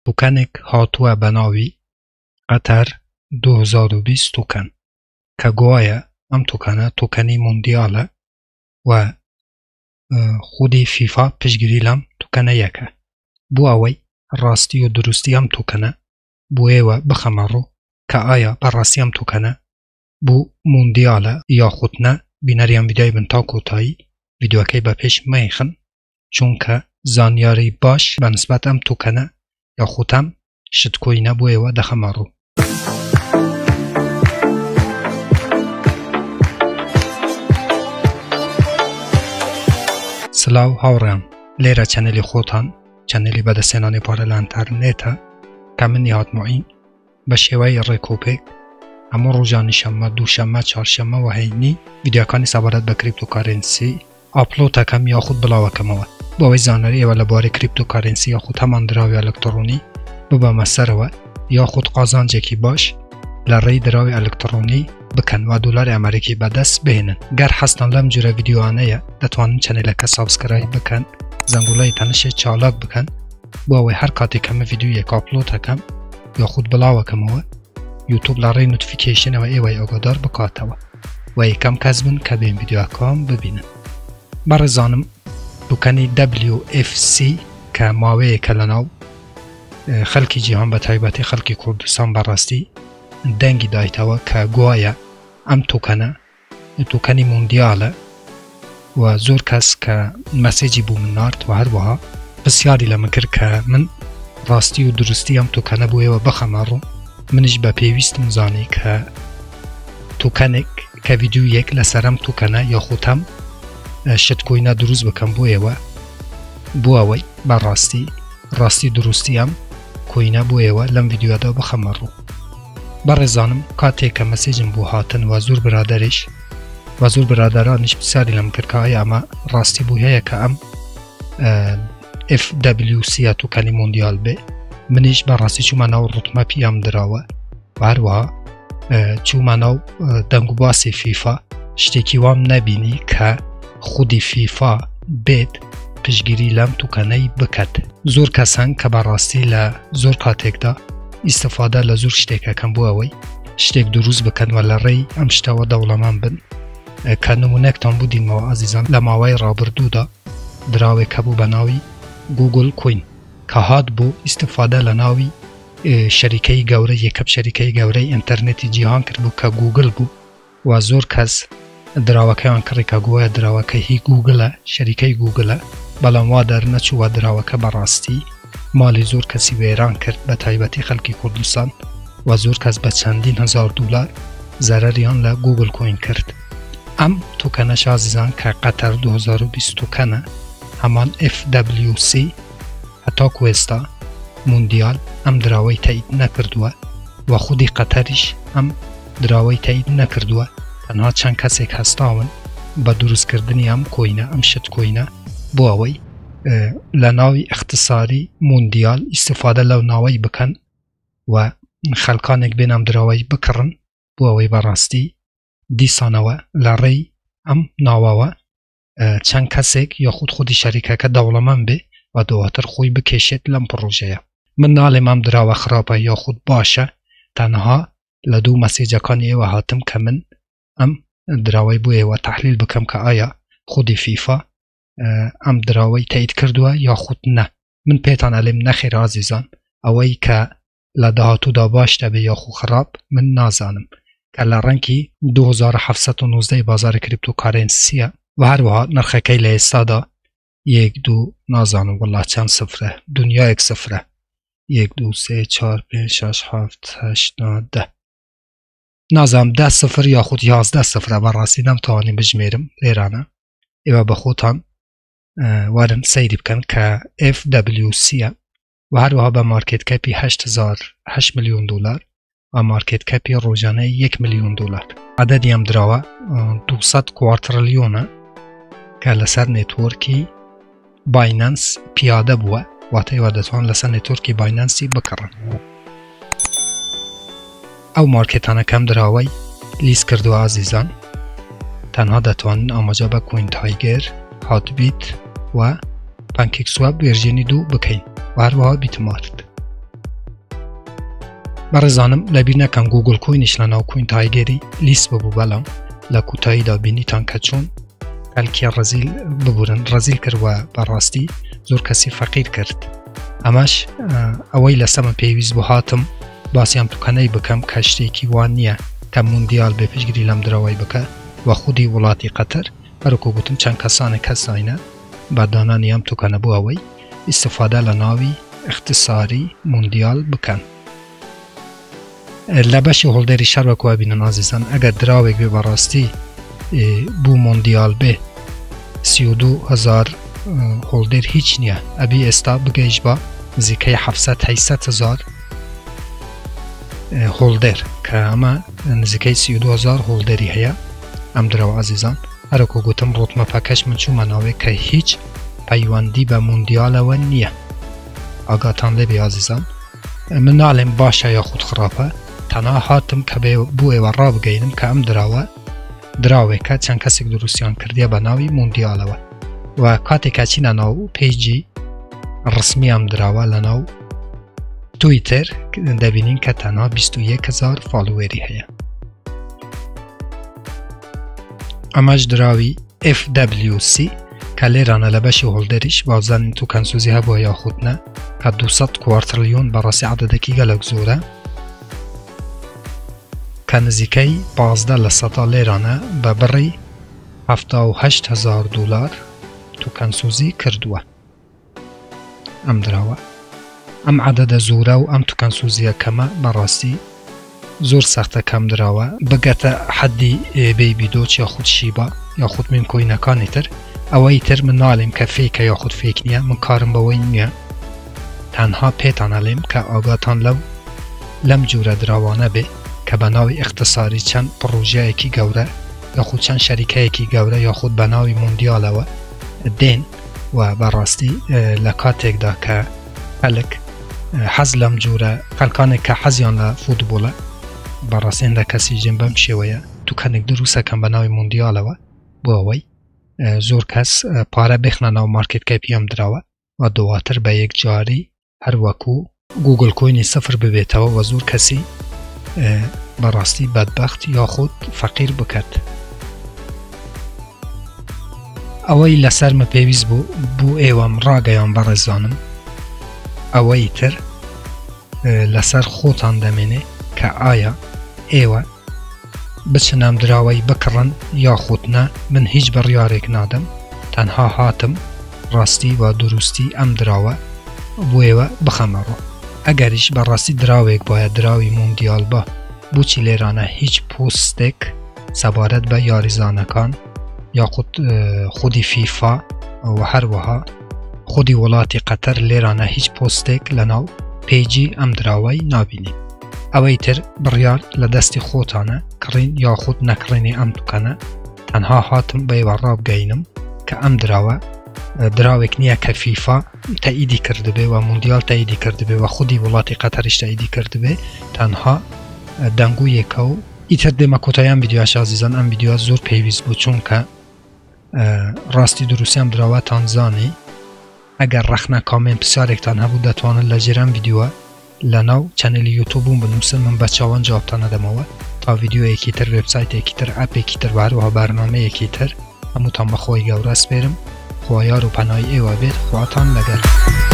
token ێک هاتووە بە ناوی قەتەر 2020 token کە گوایە ئەم token ە token ی مۆندیالە و خودی فیفا پشتگیری لەم token ە یەکە. بۆ ئەوەی ڕاستی و دروستی ئەم token ە بۆ ئێوە بخەمە ڕوو کە ئایا بەڕاستی ئەم token ە بۆ مۆندیالە یاخود نا، بینەری ئەم ڤیدیۆی بن تا کۆتایی، ڤیدیۆکەی بە پێش مەیخن چونکە زانیاری باش بە نسبەت ئەم token ە یاخود ئەم shitcoin ە بۆ ئێوە دەخەمە ڕوو. سلاو هاوڕێیان، لێرە channel ی خۆتان، channel ی بەدەستهێنانی پارە لە ئەنتەرنێتە کە من نیهاد موعین بە شێوەی ڕێکوپێک هەموو ڕۆژانی شەممە، دووشەممە، چوارشەممە و هەینی ڤیدیۆکانی سەبارەت بە cryptocurrency upload ئەکەم یاخود بڵاوەکەمەوە بۆ ئەوەی زانیاری ئێوە لە بواری cryptocurrency یاخود هەمان دراوی ئەلکتڕۆنی ببەمە سەرەوە یاخود قازانجێکی باش لە ڕێی دراوی ئەلکتڕۆنی بکەن و دۆلاری ئەمریکی بەدەست بهێنن. گەر حەزتان لەم جۆرە ڤیدیۆانەیە دەتوانن channel ەکە subscribe بکەن، زەنگوڵەی تەنشێ چالاک بکەن بۆ ئەوەی هەر کاتێک کە من ڤیدیۆیەک upload ئەکەم یاخود بڵاوەکەمەوە یوتوب لە ڕێی notification ەوە ئێوەی ئاگادار بکاتەوە و یەکەم کەس بن کە بێن ڤیدیۆکان ببینن. بەڕێزانم token ی WFC کە ماوەیەکە لەناو خەلکی جیهان بە تایبەتی خەلکی کوردستان بەڕاستی دەنگی دایتەوە کە گوایە ئەم token ە token ی مۆندیالە و زۆر کەس کە message ی بۆ من نارد و هەروەها پرسیاری لە من کرد کە من ڕاستی و دروستی ئەم token ە بۆ ئێوە بخەمە ڕوو، منیش بە پێویستم زانی کە token ێک کە ڤیدیۆیەک لەسەر ئەم token ە یاخود ئەم shitcoin ە دروست بکەم بۆ ئێوە بۆ ئەوەی بەڕاستی ڕاستی دروستی ئەم coin ە بۆ ئێوە لەم ڤیدیۆدا بخەمە ڕوو. بەڕێزانم کاتێک کە message م بۆ هاتن و زۆر برادەریش و زۆر برادەرانیش پرسیاری لەم کرد کە ئایا ئەمە ڕاستی بوو هەیە کە ئەم FWC یا token ی مۆندیال بێ، منیش بەڕاستی چوومە ناو roadmap ی ئەم دراوە و هەروەها چوومە ناو دەنگ و باسی فیفا، شتێکی وام نەبینی کە خودی فیفا بێت پشگیری لەم token ەی بکات. زۆر کەسن کە بەڕاستی لە زۆر کاتێکدا ئیسیفادە لە زۆر شتێکەکەم بۆ ئەوەی شتێک دروست بکەن و لە ڕێی ئەم شتەوە دەوڵەمەند بن. کە نمونەکتان بۆ دینمەوە ئازیزان، لە ماوەی ڕابردوودا دراوێک هەبوو بە ناوی Google Coin کە هات بۆ ئیسیفادە لە ناوی شەریکەی گەورە یەکەم شەریکەی گەورەی ئینتەرنێتی جیهان کرد بوو کە گوگل بوو و زۆر کەس دراوەکەیان کڕی کە گوایە دراوەکە هی گوگلە، شەریکەی گوگلە، بەڵام وا دەرنەچوو و دراوەکە بەڕاستی ماڵی زۆر کەسی وێران کرد بە تایبەتی خەڵکی کوردستان و زۆر کەس بە چەندین هەزار دولار زەرەریان لە Google Coin کرد. ئەم token ەش ئازیزان کە قەتەر 2020 token ە هەمان FWC هەتاکو ئێستا مۆندیال ئەم دراوەی تەئید نەکردووە و خودی قەتەریش ئەم دراوەی تەئید نەکردووە، تەنها چەند کەسێک هەستاون بە دروستکردنی ئەم coin ە ئەم shitcoin ە بۆ ئەوەی لە ناوی ئیختیساری مۆندیال ئیستیفادە لەو ناوەی بکەن و خەلکانێک بێن ئەم دراوەی بکڕن بۆ ئەوەی بەڕاستی دیسانەوە لە ڕێی ئەم ناوەوە چەند کەسێک یاخود خودی شەریکەکە دەوڵەمەند بێ و دواتر خۆی بکێشێت لەم پڕۆژەیە. من ناڵێم ئەم دراوە خراپە یاخود باشە، تەنها لە دوو message ەکانی ئێوە هاتم کە من ئەم دراوەی بۆ ئێوە تەحلیل بکەم کە ئایا خودی فیفا ئەم دراوەی تەئید کردووە یاخود نە. من پێتان ئەلێم نەخێر ئازیزان، ئەوەی کە لە داهاتوودا باش دەبێ یاخو خراپ من نازانم کە لە rank ی 2719 ی بازاری cryptocurrency یە و هەروەها نرخەکەی لە ئێستادا یەک دوو نازانم وەڵا چەند سفرە دنیایەک سفرە یەک دوو سێ چوار پێنج شەش حەفت هەشت نۆ دە نازانم دە سفر یاخود 11 سفرە بەڕاستی نەمتوانی بژمێرم لێرانە ئێوە بە خۆتان وارن سەیری بکەن کە FWC و هەروەها بە market cap ی 8 میلیۆن دلار و market cap ی ڕۆژانە 1 میلیۆن دلار. عددی ئەم دراوە 200 quadrillion ە کە لەسەر network ی باینەنس پیادە بووە، واتە ئێوە دەتوان لەسەر network ی باینەنسی بکڕن. ئەو مارکێتانە کەم دراوەی list کردووە ئازیزان تەنها دەتوانن ئاماژە بە کۆین تایگەر، هاتبیت و پانکیک سواپ version ی دوو بکەین و هەروەها بیتمارت. بەڕێزانم لەبیر نەکەن گوگل coin یش لە ناو CoinTiger ی list ببوو بەڵام لە کوتاییدا بینیتان کە چۆن خەلکی ڕەزیل ببورن ڕەزیل کرد و بەڕاستی زۆر کەسی فەقیر کرد ئەمەش ئەوەی لەسەمە پێویست بۆ هاتم باسی ئەم token ەی بکەم کە شتێکی وان نییە کە موندیال بێ پشتگیری لەم دراوەی بکە و خودی وڵاتی قەتەر هەروەکو گوتم چەند کەسانێک کەساینە بە دانانی ئەم token ە بۆ ئەوەی ئیستفادە لە ناوی ئیختیساری موندیال بکەن. لە بەشی holder ی شەر وەکو ئەبینن ئازیزان ئەگەر دراوێک بێ بەڕاستی بوو مۆندیال بێ 32 هزار holder هیچ نییە، ئەبی ئێستا بگەیش بە نزیکەی 700 هزار holder کە ئەمە نزیکەی 32 هزار holder ی هەیە ئەم دراوە ئازیزان. هەرەکو گوتم roadmap ەکەش من چوومە ناوێ کە هیچ پەیوەندی بە موندیالەوە نییە. ئاگاتان لێبێ ئازیزان، من ناڵێم باشە یاخود خراپە، تەنها هاتم کە بۆ ئێوە ڕابگەینم کە ئەم دراوە دراوێکە چەند کەسێک دروستیان کردیە بە ناوی موندیالەوە و کاتێک ئەچینە ناو page ی ڕسمی ئەم دراوە لە ناو تویتەر دەبینین کە تەنها 21 هزار follower ی هەیە. ئەمەش دراوی FWC کە لێرانە لە بەشی holder یش بازانین token سوزی هەبووە یاخود نە کە 200 quadrillion بەڕاستی عەدەدێکی گەلەک زۆرە کە نزیکەی 15 لە سەدا لێرانە بە بڕی 78 هزار دلار token سوزی کردووە ئەم دراوە. ئەم عەدەدە زۆرە و ئەم token سوزیە کەمە بەڕاستی زۆر سەختە کەم دراوە بگەتە حەدی Baby Doge یاخود Shiba یاخود meme coin ەکانی تر. ئەوەی تر من ناڵێم کە fake ە یاخود fake نییە، من کارم بەوەی نییە، تەنها پێتان ئەڵێم کە ئاگاتان لەو لەم جورە دراوانە بێ کە بە ناوی ئیختیساری چەند پڕۆژەیەکی گەورە یاخود چەند شەریکەیەکی گەورە یاخود بە ناوی مۆندیالەوە دێن و بەڕاستی لە کاتێکدا کە خەلک حەز لەم جورە خەلکانێک کە حەزیان لە فوتبۆڵە بەڕاستی هەندە کەسی ژێن بەم شێوەیە token ێک دروستەکەم بە ناوی مۆندیالەوە بۆ ئەوەی زۆر کەس پارە بخنە ناو market cap ی ئەم دراوە و دواتر بە یەکجاری هەروەکو Google coin ی سفر ببێتەوە و زۆر کەسی بەڕاستی بەدبەخت یاخود فەقیر بکات. ئەوەی لەسەرمە پێویست بوو بۆ ئێوەم ڕاگەیان بەڕێزانم، ئەوەی تر لەسەر خۆتان دەمێنێ کە ئایا ئێوە بچن ئەم دراوەی بکڕن یاخود نا. من هیچ بڕیارێک نادەم، تەنها هاتم ڕاستی و دروستی ئەم دراوە بۆ ئێوە بخەمە ڕوو. ئەگەریش بەڕاستی دراوێک باە دراوی مۆندیال با، بۆچی لێرانە هیچ پۆستێک سەبارەت بە یاریزانەکان یاخود خودی فیفا و هەروەها خودی وڵاتی قەتەر لێرانە هیچ پۆستێک لەناو page ی ئەم دراوەی نابینین؟ ئەوەی تر بڕیار لە دەستی خۆتانە کڕین یاخود نەکڕینی ئەم token ە. تەنها هاتم بە ئێوە ڕابگەینم کە ئەم دراوە دراوێک نییە کە فیفا تەئیدی کردبێ و مۆندیال تەئیدی کردبێ و خودی وڵاتی قەتەریش تەئیدی کردبێ، تەنها دەنگویەکە و ئیتر دێمە کۆتایی ئەم ڤیدیۆش ئازیزان. ئەم ڤیدیۆ زۆر پێویست بوو چونکە ڕاستی دروستیان دراوەتان زانی. ئەگەر ڕەخنە، comment، پرسیارێکتان هەبوو دەتوانن لە ژێر ئەم ڤیدیۆوە لە ناو channel ی یوتوبوم بنووسن، من بە چاوان جوابتان نەدەمەوە. تا ڤیدیۆیەکی تر، وێبسایتێکی تر، ئەپێکی تر و هەروەها بەرنامەیەکی تر، هەمووتان بەخوای گەورە سپێرم. خوا یار و پەنای ئێوە بێت. خواتان لەگەڵ.